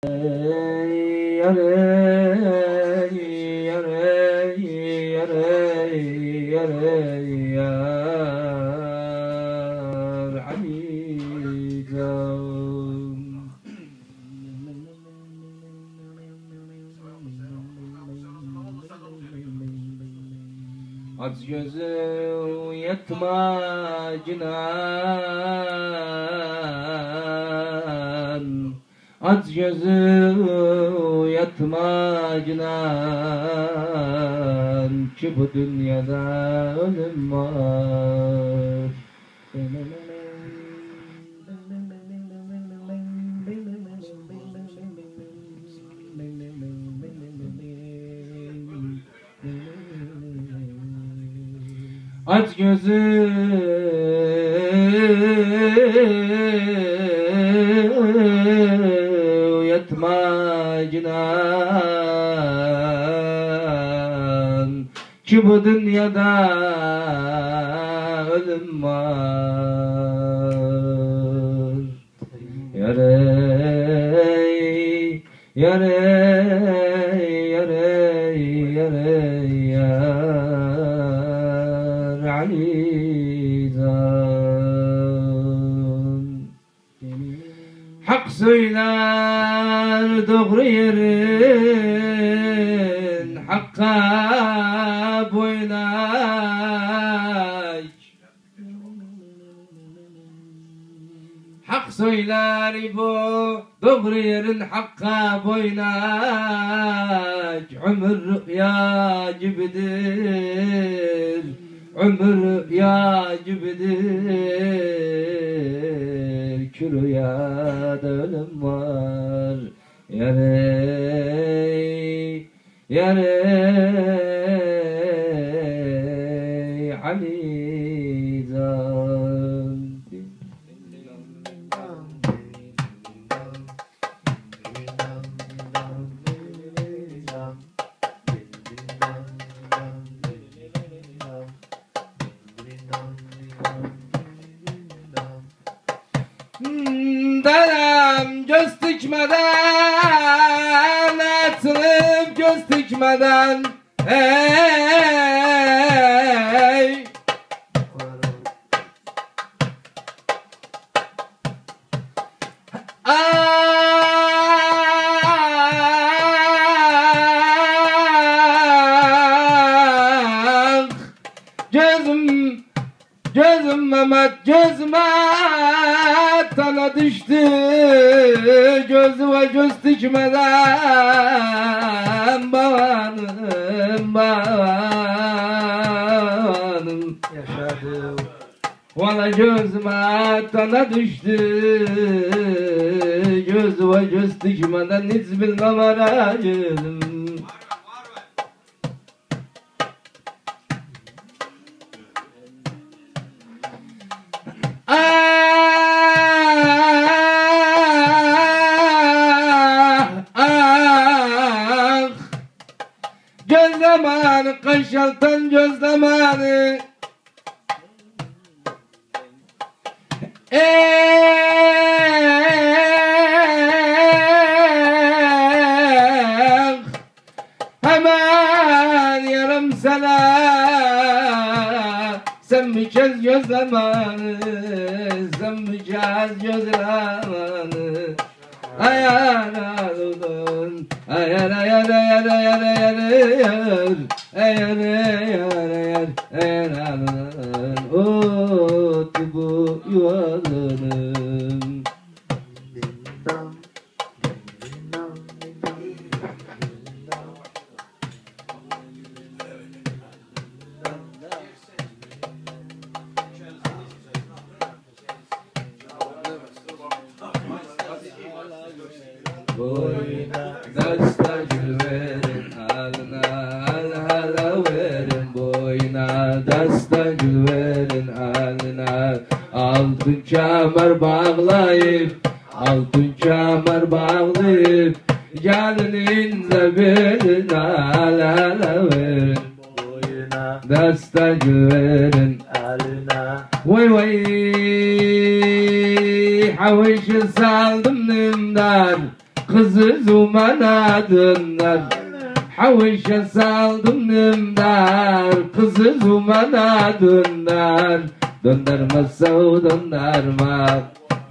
Aç gözü yatma cinan Aç gözü yatma cinan Ki bu dünyada ölüm var. Aç gözü yatma cinan Ki bu dünyada ölüm var. Yarey, yarey, yarey, yarey, yar Alican. Hak söyler doğru yerin, Hakka boyun Hak söyler bu doğru yerin Hakka boyun aç. Ömür ya gibidir, ömür ya gibidir. Ki rüyada ölüm var. Yarey, yarey, Alican. Dedem göz dikmeden, atılıp göz dikmeden, hey. Ah, gözüm, gözüm Mehmet gözüme tana düştü, gözüme göz dikmeden babanım, babanım. Yaşadım. Valla gözüme tana düştü, gözüme göz dikmeden hiç bilmem arayım. Ah, ah. Göz zamanı, kaşaltan göz zamanı. Eh, hemen yarım sene sen mi kez göz zamanı, sen mi kez göz zamanı. Ayar aludun, ayar ayar ayar ayar ayar ayar ayar ayar ayar ayar aludun, ot bu yuvalının. Boyuna dasta gül verin, alına al hala verin. Boyuna dasta gül verin, alına altın kemer bağlayıp, altın kemer bağlayıp, gelinin de beline al hala verin. Boyuna Dasta gül verin. eline Vay vay, havuç saldım nimdar. Kızı zumana dönder. Havuşa saldım dönder. Kızı zumana dönder. Döndürme sav döndürme.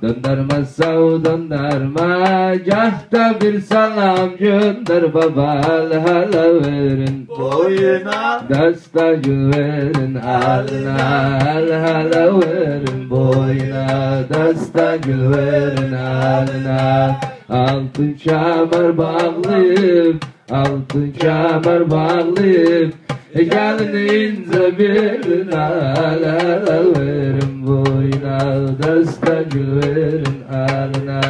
Döndürme sav döndürme. Cahta bir salam gönder baba hala verin. Boyuna Dasta gül verin alına al hala verin boyuna Dasta gül verin alına Altın çamar bağlayıp altın çamar bağlayıp Gelin ince bir al hala verin boyuna Dasta gül verin alına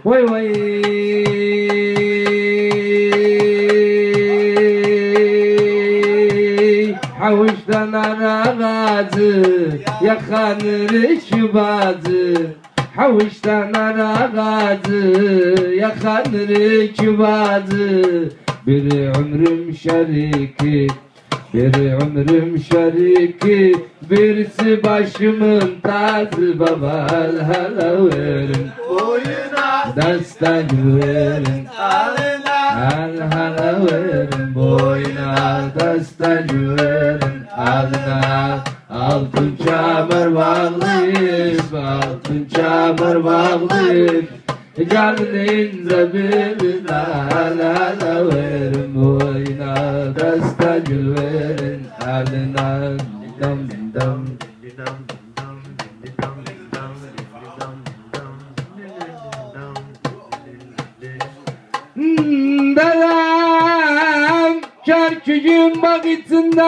Vay vay. Havuştan aragazı, yakanır şubazı. Havuştan aragazı, yakanır şubazı. Bir ömrüm şeriki, bir ömrüm şeriki, birisi başımın tacı baba hala verin. Boyuna Dastan verin, Alına al hala verin boyuna. Dastan verin alına. Altın çamur bağlayıp, altın çamur bağlayıp. Gelin bir hala verin boyuna. Dastan verin alına. Dam dam. Dedem kerkücüm bakıtında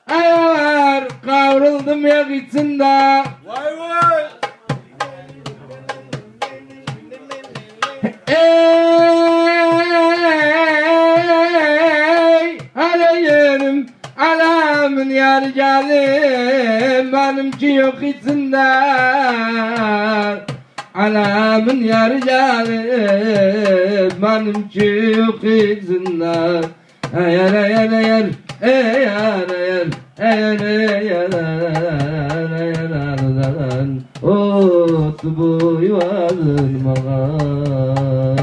Ayar kavruldum yakıtında Vay vay. Ey aleyim alamın yar gelim benimki yok içinde Alamın yar gelim benimki yok içinde Eğer eğer eğer eğer eğer eğer eğer eğer eğer eğer Ot bu yuvarın mağa.